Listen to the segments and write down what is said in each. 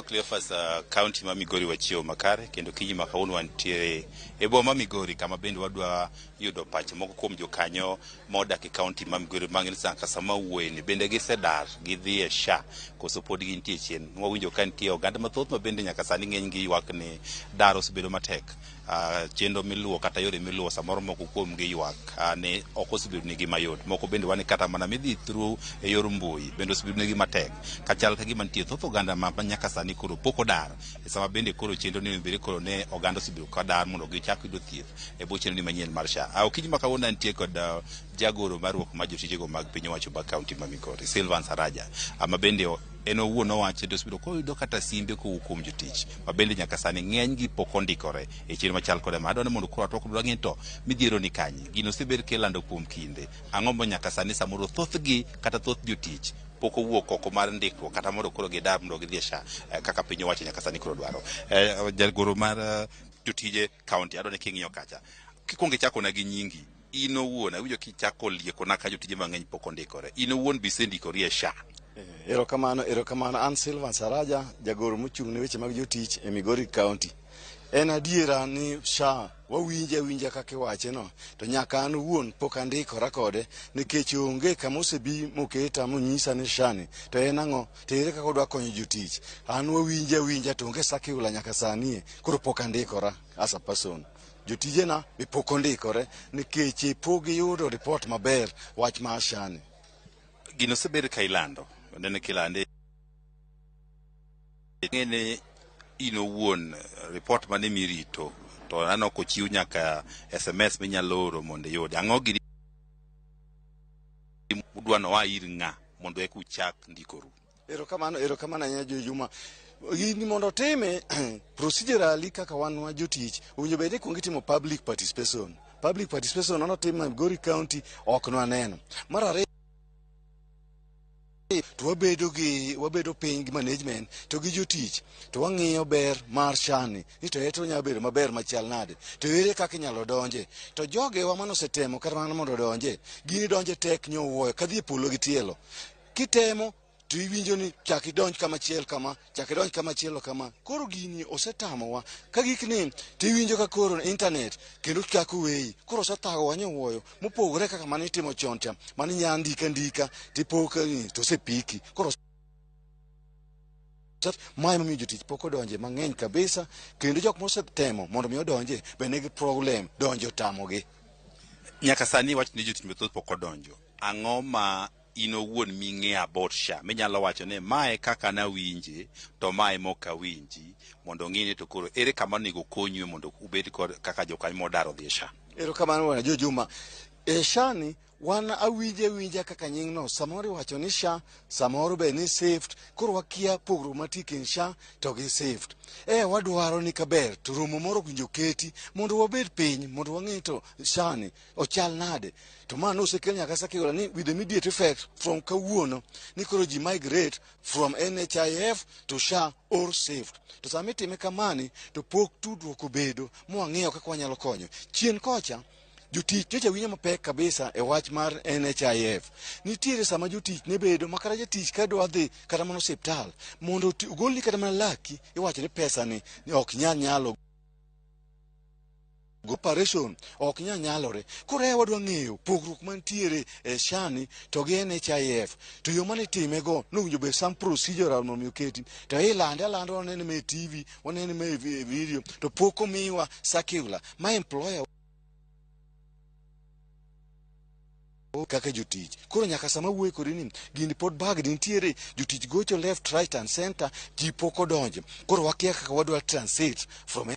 Cleophas, county ma Migori wachiewo makare kendo kinyi ma kawuono wantiere e boma ma Migori kama bende wadwa yudo pach moko kuom jokanyo modak e county ma Migori mang'e ni saka sama wuoye ni bende gisedar gidhi e SHA koso pod gintie chien. Wawinjo ka nitie oganda mathoth ma bende nyaka sani ng'eny gi ywak ni dar osebedo matek. Chenro miluwo kata yore miluwo samoro moko kuom gi ywak ni ok osebedo nigi mayot. Moko bende wan kata mana midhi through e yor mbui bende osebedo nigi matek. Kachal ka gima nitie thoth oganda ma nyaka sani koro pok odar. E sama bende koro chenro ni bende koro ne oganda osebedo ka dar mondo gichak yudo thieth e bwo chenro ni manyien mar SHA. Okinyi ma kawuono antie kod jagoro mar riwruok mar jotijego mag piny owacho mag kaunti ma Migori, Silvan Saraja, ma bende en owuon owacho ni osebedo koyudo kata simbe kowuok kuom jotich ma bende nyaka sani ng'eny gi pok ondikore e chenro machal kode ma. Adwaro ni mondo koro atwak kod wang'e to midhiero ni kanye. Gino osebed kilando kuom kinde. Ang'o ma nyaka sani samoro thothgi kata thoth jotich pok owuok oko mar ndikruok kata mondo koro gidar mondo gidhi e SHA kaka piny owacho nyaka sani koro dwaro. Jagoro mar jotije kaunti adwaro ni king'iyo kacha. Kikwongo ichakona gi nyingi, in owuon awinjo kichako liekona ka jotije mang'eny pok ondikore. In owuon be isendikori e SHA? Erokamano, erokamano. An Silvan Saraja, jagoro mochung' ne weche mag jotich e Migori County. En adiera ni SHA wawinje awinja kaka iwache no, to nyaka an owuon pok andikora kode nikech onge kama osebi moketa monyisa ni SHA ni to en ang'o, to ere kaka odwa konyo jotich. An wawinje awinja to onge circular nyaka sani, koro pok andikora as a person. Jotijena be pok ondikore nikech pok giyudo report maber wach mar SHA ni. Gino osebed ka ilando, nene kilande ng'e ni in owuon report mane mirito to aneno kochiw nyaka SMS minyalo oro mondo iyudi. Ang'o gini udwa noa ir ng'a mondo eka uchak ndikoru? Erokamano, erokamano ahinya Juma. Gini mondo otime procedurally kaka wan wa jotich owinjo bed ni kuong itimo public participation. Public participation manotim Migori County ok nwaneno. Mar ariyo to wabedo gi wabedo piny gi management to gi jotich to wang'iyo ber mar SHA ni ni to eto onyalo bedo maber machal nade to ere kaka inyalo donje to jogewa manosetemo kata mana mondo odonje gini donje tek nyowuoyo kadhi e polo gi tielo kitemo to iwinjo ni chak idonj kama chiel kama chak idonj kama chielo kama koro gini osetamowa ka gikni to iwinjo ka koro internet kendo chako weyi koro osethagowa nyowuoyo mopogore kaka mane itimo chon cha mane inya ndika ndika tipo ka to osepiki koro mae momiyo jotich pok odonje mang'eny kabisa kendo jok mosetemo mondo mi odonje be nigi problem donjo otamogi. Nyaka sani wach ni jotich mathoth pok odonjo. Ang'o ma in owuon ming'eyo about SHA minyalo wacho ni mae kaka nawinje to mae mok awinji mondo ng'i ni to koro ere kama onego konyue mondo ubed kod kaka jokanyo modar odhi e SHA? Erokamano bwana Jo Juma. E SHA ni wan awinje awinja kaka nying no samoro iwacho ni SHA samoro be ni SHIF koro wakia pogruok mantie kind SHA to gi SHIF. E wadwaro ni kaber to romo moro owinjo keti mondo wabed piny mondo wang'e to SHA ni ochal nade to ma nosekel nyaka circular ni with immediate effect from kawuono ni koro ji migrate from NHIF to SHA or SHIF. To sama itime kamani to pok tudruok obedo mwang'iyo kaka wanyalo konyo. Chien kocha jotich nyocha winjo mapek kabisa e wach mar NHIF. Nitiere sama jotich ne bedo ma kata jatich ka dwa dhi kata mana osiptal mondo ogolni kata mana laki iwacho ni pesa ni ok nyal nyalo operation ok nyal nyalore. Koro e wadwa ng'eyo pogruok mantiere e SHA ni to gi NHIF to yo mane itime go nowinjo bed some procedural mondo mi oketi to ilande alanda wanene ma e TV wanene ma e video to pok omiwa circular ma employer kaka jotich. Koro nyaka sama wuoyo kodi ni gini pod bag nitiere jotich gocho left right and center ji pok odonjo. Koro wakia kaka wadwa transit from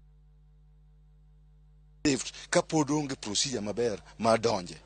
left kapod onge procedure maber mar donje.